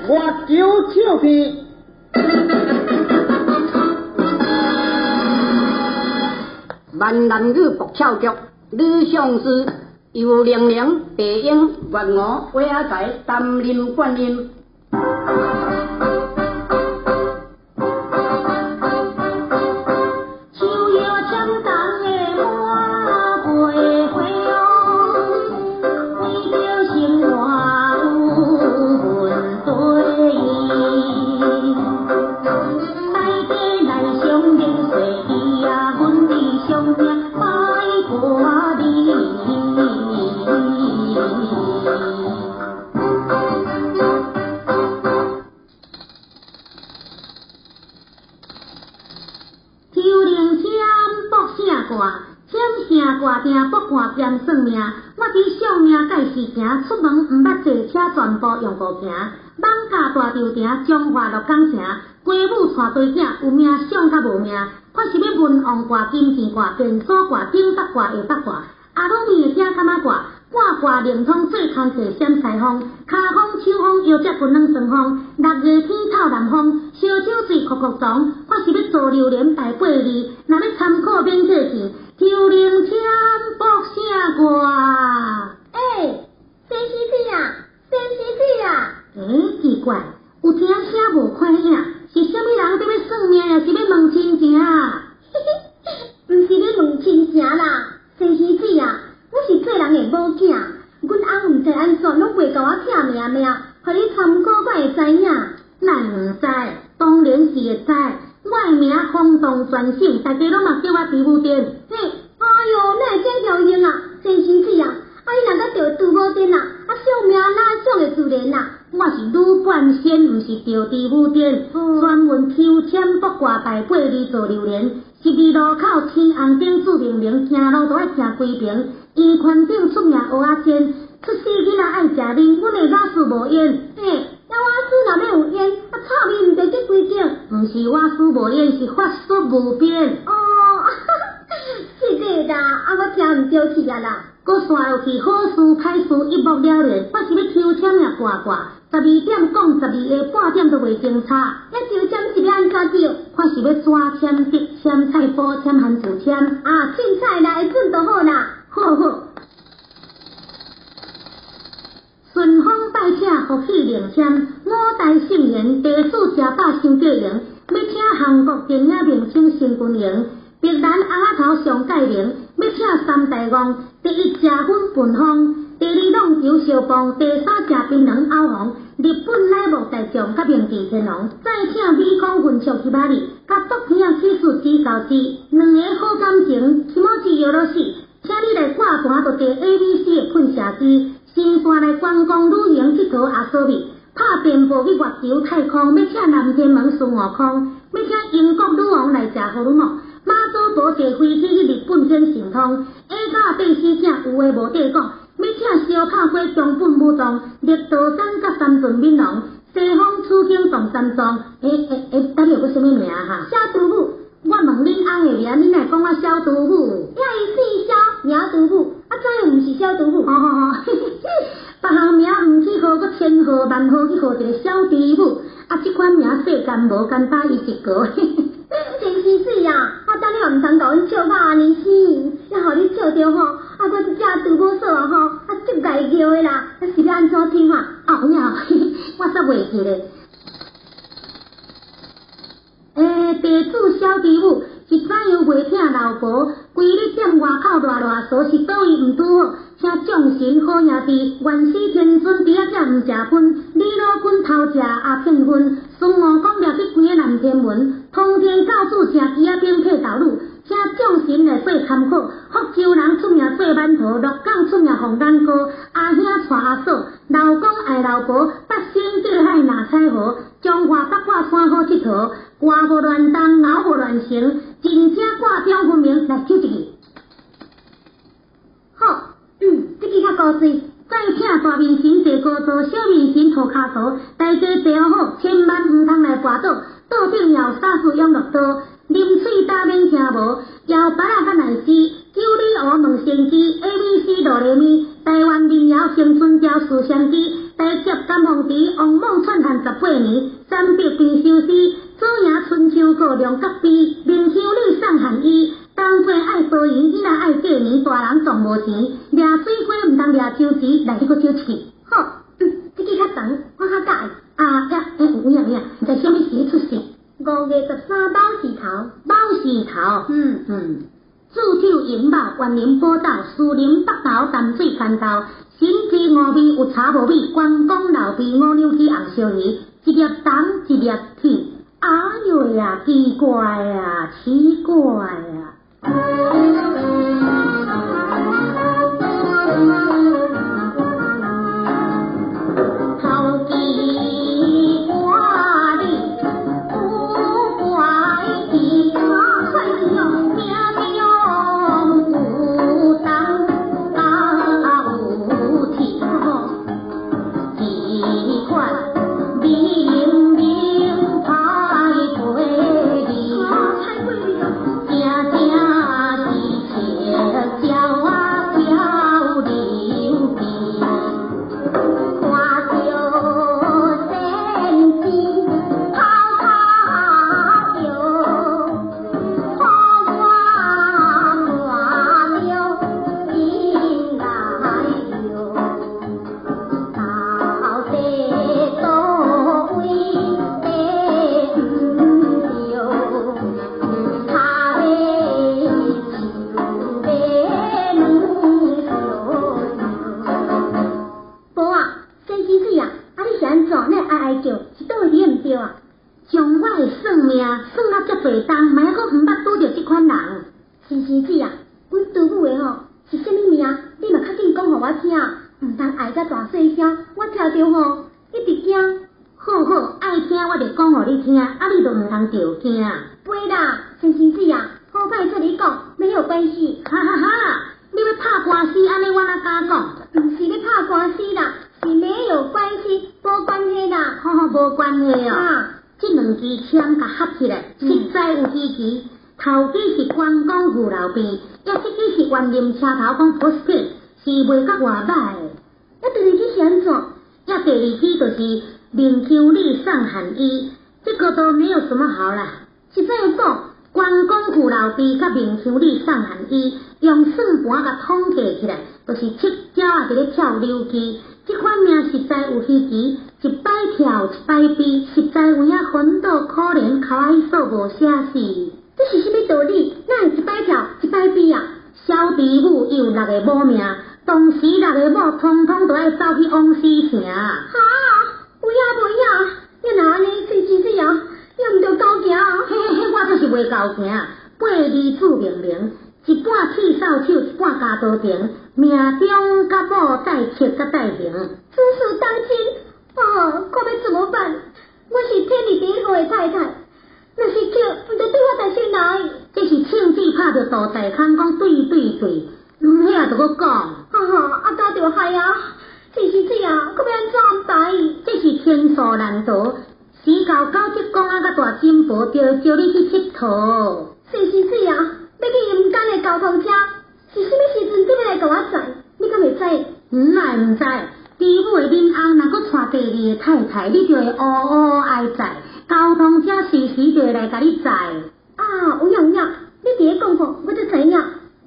月球唱片。闽南语爆笑剧《女上司》由玲玲、白英、月娥、魏阿才担任冠音。树叶签东的满背花哦，为着生活有问题。大家来相认说伊啊，阮的相命歹过你。抽灵签卜姓卦，签姓卦定卜卦兼算命。我伫相命界时行，出门毋捌坐车，全部用步行。艋舺大稻埕，彰化鹿港城，鸡母带鸡囝，有命相甲无命。我是欲文王卦、金钱卦、电锁卦、顶北卦、下北卦。阿鲁咪会听坎仔卦，卦卦灵通做工课闪西风，跤风手风腰脊骨软酸风，六月天透南风，烧酒醉哭哭床。我是欲做榴莲大八字，若欲参考免客气，抽灵签卜姓卦。欸，先生水啊，先生水啊！欸，奇怪，有听声无看影，是啥物人伫欲算命，抑是欲问亲情啊？毋是欲问亲情啦，先生水啊，我是做人的某囝，阮翁毋知按怎，拢袂共我拆命命，予你参考，我会知影。哪会毋知？当然是会知。我的名轰动全省，大家拢嘛叫我猪母癫。嘿，哎哟，哪会这样用啊？先生水啊，啊你若阁著猪母癫啊，啊相命哪种会自然啊？我是女半仙，毋是著猪母癫。专门抽签卜卦大八字做榴莲，十字路口青红灯注明明，行路都爱行规平。圆圈顶出名蚵仔煎，出世囡仔爱食奶，阮的老师无烟。嘿，啊我师若欲有烟，啊臭味毋就结规间？毋是我师无烟，是法术无边。哦，这个啦，啊我听毋著去啊啦。阁煞落去，好事歹事一目了然。我是欲抽签也挂卦，12点讲12个，半点都袂经差。遐抽签是欲按怎叫？我是欲纸签、竹签、菜脯签、番薯签。啊，凊彩啦，会准就好啦。好好。顺风拜请福气灵签，五代圣贤地主食饱伤过闲，欲请韩国电影明星陈君莹，碧兰翁仔头上盖名，欲请三大王，第一食粉笨风，第二弄球相碰，第三食槟榔拗红，日本乃木大将佮明治天皇，再请美国云雀去马里，佮毒片仔起诉指交指，两个好感情，起码只摇落死，请你来挂盘就坐 ABC 的喷射机。新山来观光旅行𨑨迌阿索米，拍电报去月球太空，欲请南天门孙悟空，欲请英国女王来食荷尔蒙，妈祖婆坐飞机去日本显神通，下甲八死囝有话无得讲，欲请烧拍过中本武藏，绿道山佮三尊闽王，西方取经唐三藏，欸欸欸，等下阁啥物名哈？小猪母。我问恁翁的名，恁会讲我小猪母？遐伊姓萧，名猪母，啊怎样毋是小猪母？吼吼吼，别项名毋去号，阁千号万号去号一个小猪母，啊这款名世间无简单伊一个。真是水啊！啊等你嘛毋通共阮笑到按呢生，抑予你笑著吼，啊我这只猪母嫂啊吼，啊足碍尿的啦，啊是欲按怎听啊？哦有影，我煞袂记咧。欸，地主小猪母是怎样袂听老婆？规日踮外口赖赖趖，是佗位毋拄好？请众神好兄弟，原始天尊猪仔囝毋食薰，李老君偷食阿片薰，孙悟空掠去规个南天门，通天教主食鸡仔饼替头路，请众神来做参考。福州人出名做馒头，鹿港出名凤蛋糕，阿兄娶阿嫂，老公爱老婆，八仙过海若彩虹，彰化八卦山好𨑨迌，卦无乱动，爻无乱成，真正卦中分明，来抽一支。好，这支较高水。再请大面神坐高座，小面神涂跤图，大家坐好好，千万毋通来跋倒，桌顶有三四养乐多，啉水焦免聽無，搖芭樂佮奶絲，九里湖問仙居，A B C 哆來咪，台灣民謠青春調思想機，台協金鳳池，王莽篡漢18年，三筆平修詩，左營春秋過龍角碑，明修理送寒衣，當作愛多閒，囡仔愛過年，大人總無錢，掠水果毋通掠手指，來你閣招一支。好，這支較長，我較佮意。啊呀，欸，有影有影，毋知啥物時出世？5月13卯時頭。卯時頭。煮酒寅卯，員林寶斗，士林北投，淡水牽頭，神奇五味有茶無米，關公老皮五兩雞紅燒魚，一粒銅一粒鐵，哎喲呀，奇怪啊，奇怪啊！頭奇怪你有怪奇，命中有銅有鐵，這款明明歹過字，正正是赤鳥仔跳溜機。看著仙子偷偷笑，予我看著真來笑，到底佗位對毋對？跤尾樹尾軟燒燒。婆啊，先生子啊，啊你是按怎？哪會哀哀叫？是佗位佇咧毋對啊？將我的算命算啊遮濟冬，嘛猶閣毋捌拄著這款人。先生子啊，阮拄母的吼是啥物命？你嘛較緊講予我聽，毋通哀甲大細聲，我聽著吼一直驚。好好，愛聽我就講予你聽，啊你就毋通著驚。袂啦，先生子啊，好歹做你講，沒有關係。哈哈哈，你欲拍官司，按呢我哪敢講？毋是咧拍官司啦，是沒有關係，無關係啦。好好，無關係哦。啊，這兩支籤共合起來，實在有稀奇。頭支是關公護老邊，抑這支是員林車頭講 postpaid，是賣甲偌歹的。啊，第二支是按怎？抑第二支就是明修理送寒衣，這個都沒有什麼好啦。是怎樣講？關公護老邊佮明修理送寒衣，用算盤共統計起來，就是赤鳥仔佇咧跳溜機。這款命實在有稀奇，一擺跳一擺飛，實在有影煩惱可憐，哭哀訴無寫死。這是啥物道理？哪會一擺跳一擺飛啊？小弟母有六个某命，當時六个某統統都愛走去枉死城。哈，有影無影？你若按呢，先生子啊，也毋著猴行。嘿嘿嘿，我就是袂猴行。八字注明明，一半鐵掃帚，一半鉸刀藤，命中佮某帶克佮帶刑。此事當真？啊，看欲怎麼辦？我是天字第一號的太太，若是克，毋著對我大先來。這是銃子拍著杜大空，講對對對，毋遐就閣講。啊，啊，敢著害啊！先生子啊，閣欲按怎安排？這是天數難逃，時到九則講啊，佮大金婆就招你去𨑨迌。先生子啊，欲去陰間的交通車，是啥物時陣準欲來共我載？你敢會知？毋哪會毋知？豬母的恁翁若閣娶第二个太太，你就會烏烏哀哉。交通車隨時就會來共你載。啊，有影有影，你佇咧講吼，我才知影。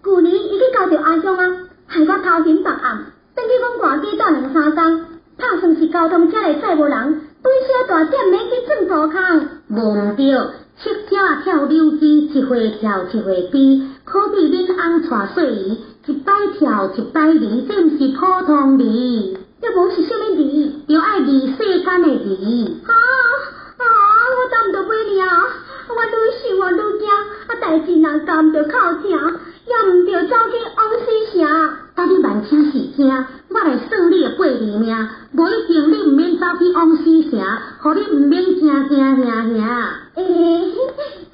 舊年伊去交著阿鄉啊，害我偷尋別暗，轉去阮外家蹛兩三工，拍算是交通車來載無人，本小大店免去轉塗空。無毋對，赤鳥仔跳溜機，一回跳一回飛，可比恁翁娶細姨，一擺跳一擺離，這毋是普通離。抑無是啥物離？著愛離世間的離。啊啊！我擔毋著尾爾，我愈想哦愈驚，啊代誌若共毋著哭聽，也毋著走去枉死城。啊你萬請是驚，我來算你的八字命，無一定你毋免走去枉死城，予你毋免驚驚嚇嚇。欸，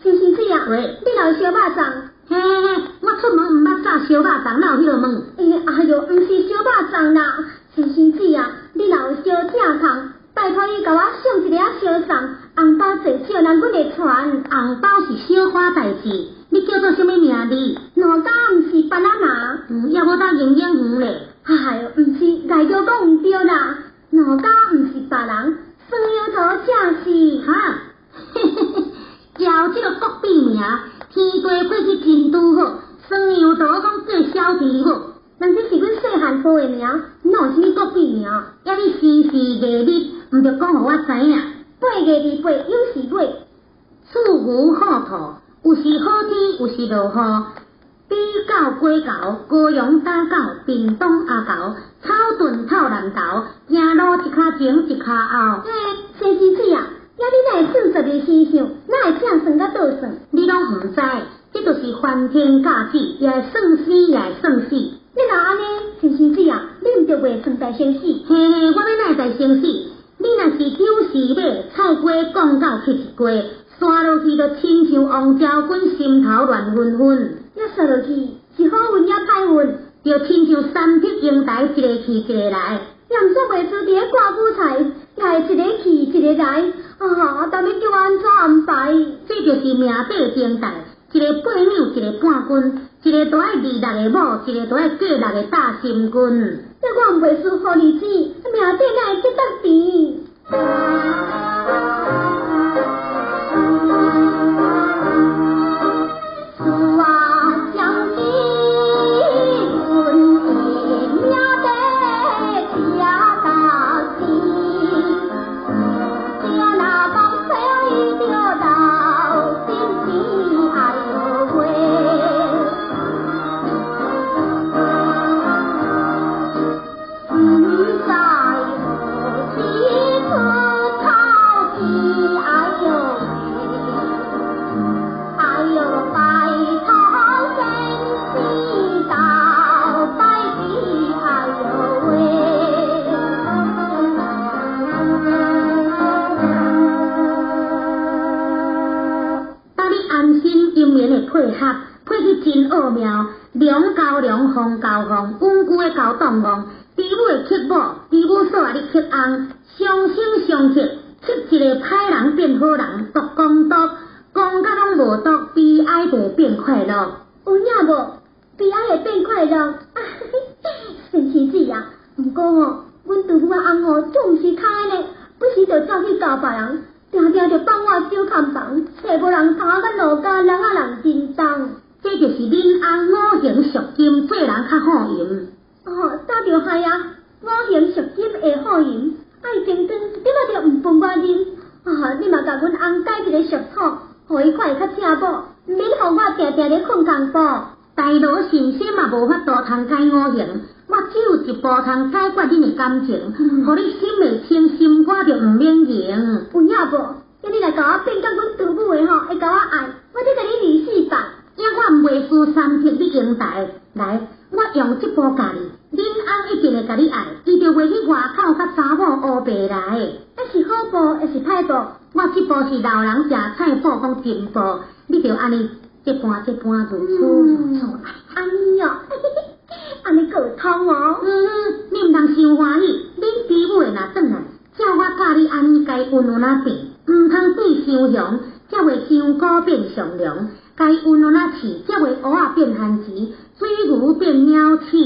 先生子啊，喂，你若有燒肉粽？嘿嘿，我出門毋捌炸燒肉粽，哪有彼個問？欸，哎喲，毋是燒肉粽啦，先生子啊，你若有燒疼痛，拜託你共我送一个仔相送，啊，紅包濟少人，阮會傳。紅包是小可代誌，你叫做啥物名字？奴家毋是巴拿馬。猶無到營養園咧。哎喲，毋是，外國講毋對啦。奴家毋是別人，酸楊桃正是。哈，嘿嘿嘿，照這个國筆名，天地配去真拄好。酸楊桃講過小弟好。人這是阮細漢號的名，哪有啥物國筆名？抑你生時月日，毋著講予我知影。8月28，酉時尾。處牛虎兔，有時好天，有時落雨。比狗鬼狗，高陽打狗，屏東阿狗，草屯透南投，行路一跤前一跤後。欸，先生姊啊，抑你哪會算十二生肖？哪會正算佮倒算？你攏毋知，這就是翻天駕子，也會算生也會算死。你若按呢，先生姊啊，你毋著袂算大先死？嘿嘿，我欲哪會大先死？你若是酉時尾，菜瓜降到去一瓜，煞落去就親像王昭君心頭亂紛紛。抑煞落去是好運抑歹運？就親像三匹英台，一个去一个來。也毋算袂輸佇咧割韭菜，也會一个去一个來。啊，當欲叫我按怎安排？這就是命底定代，一个八兩，一个半斤，一个都愛26个某，一个都愛過6个大心君。這我毋袂輸好日子，命底哪會這麼甜？配合配去真奧妙，龍交龍，鳳交鳳，穩固的交當王，豬母會克某，豬母嫂仔你克翁，相生相克，克一个歹人變好人，毒講毒，講甲攏無毒，悲哀就會變快樂。有影無？悲哀會變快樂？神奇姊啊！毋過吼，阮丈母仔翁吼總毋是空的呢，不時就走去交別人，定定就放我小崁房，揣無人頭仔奴家人仔人真重。這就是恁翁五行屬金，做人較好用。哦，早就係啊，五行屬金會好用，愛情湯你嘛著毋分我啉。啊，你嘛共阮翁改一个屬土，予伊看會較正某，毋免予我定定咧睏工埔。大羅神仙嘛無法度通改五行，我只有一步通解決恁的感情，予你心會清，心肝就毋免閒。有影無？叫你來共我變甲阮丈母的吼，會共我愛，我得共你二四百。抑我毋袂輸三匹你英台，來，我用這步教你，恁翁一定會共你愛，伊就袂去外口佮查某烏白來。抑是好步，抑是歹步？我這步是老人食菜脯講真步，你就按呢這般這般如此如此。按呢哦，按呢閣有通哦。你毋通傷歡喜，恁豬母的若轉來，照我教你按呢，共伊溫溫仔變，毋通變傷雄，才袂香菇變上梁；共伊溫溫仔飼，才袂蚵仔變番薯，水牛變鳥鼠。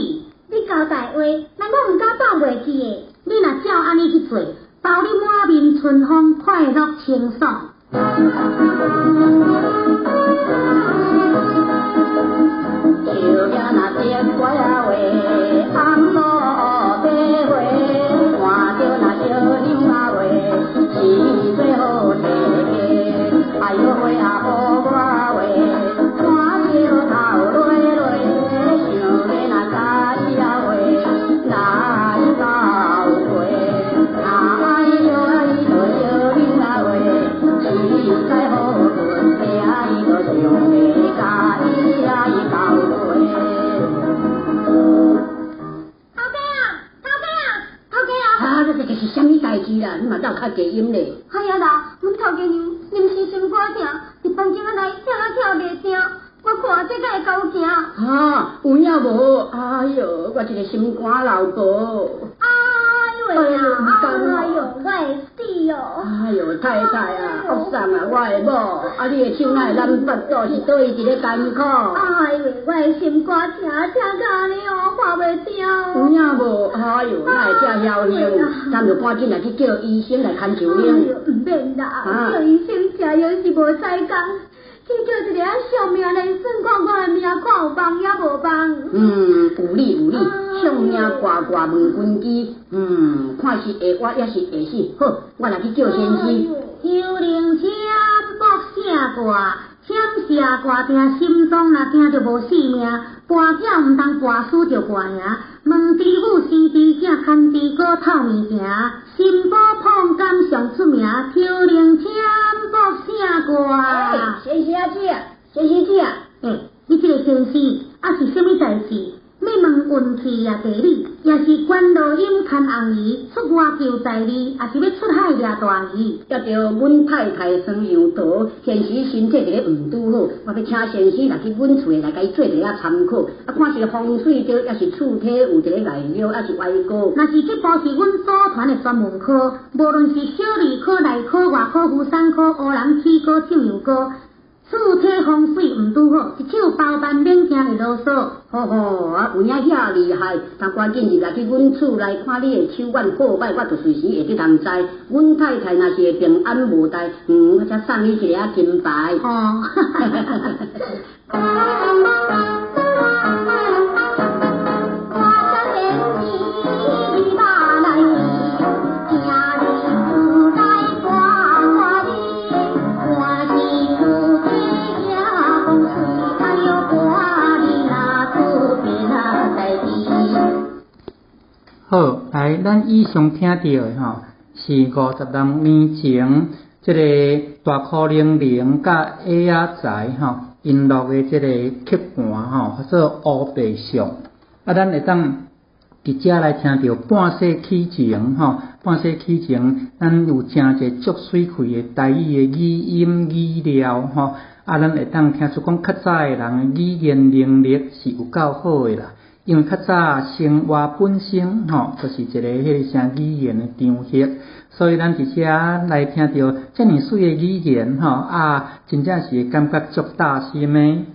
你交代話，那我毋敢放袂記的。你若照按呢去做，包你滿面春風，快樂清爽。你嘛鬥較低音咧。哎呀啦，阮頭家娘臨時心肝疼，佇房間仔內疼啊疼袂定，我看這敢會交行。哈，有影無？哎喲，我這个心肝老婆。哎呦呀，哎喲，我會死哦。啊，哎喲，太太啊，惡送啊，我的某，啊你的手哪會攬腹肚，是佗位一个艱苦？哎喲，我的心肝疼疼甲按呢哦，看袂著。有影無？哎喲，哪會遮僥倖？咱就趕緊來去叫醫生來牽手拎。毋免啦，叫醫生食藥是無使工，去叫一个相命來算看我的命，看有幫抑無幫。嗯，有理有理，相命卦卦問根基，看是會活抑是會死。好，我來去叫先生。幽靈簽卜寫卦，簽寫卦定心臟若驚就無性命，跋筊毋通跋輸就跋贏。問豬母生豬囝，牽豬哥透物件，新寶碰柑上出名，抽靈簽卜寫卦。先生姐，先生姐，欸，你這個先生啊是啥物代誌？欲問運氣也地理，抑是觀落陰牽紅魚，出外求財利，抑是欲出海掠大魚？接著阮太太孫楊桃，現時身體一个毋拄好，我欲請先生來去阮厝來共伊做一下參考，啊看是風水著，抑是厝體有一个礙尿，抑是歪膏。若是這部是阮組團的專門科，無論是小兒科、內科、外科、婦產科、烏人齒科、手樣科。厝體風水毋拄好，一手包辦免驚會囉嗦。吼吼，啊有影遐厲害，但趕緊入來去阮厝內看你的手腕好歹，我就隨時會得通知。阮太太若是會平安無代，我才送你一个金牌。哦。好，來，咱以上聽著的吼，是56年前，這个大箍玲玲佮矮仔才吼，𪜶錄的這個曲盤吼，叫做烏白相。啊，咱會當佇遮來聽著半世紀前吼，半世紀前，咱有誠濟足媠氣的台語的語音語料吼，啊，咱會當聽出講較早的人的語言能力是有夠好的啦。因為較早生活本身吼，就是一個彼个啥語言的場合，所以咱佇遮來聽著遮爾媠的語言吼，啊，真正是會感覺足貼心的。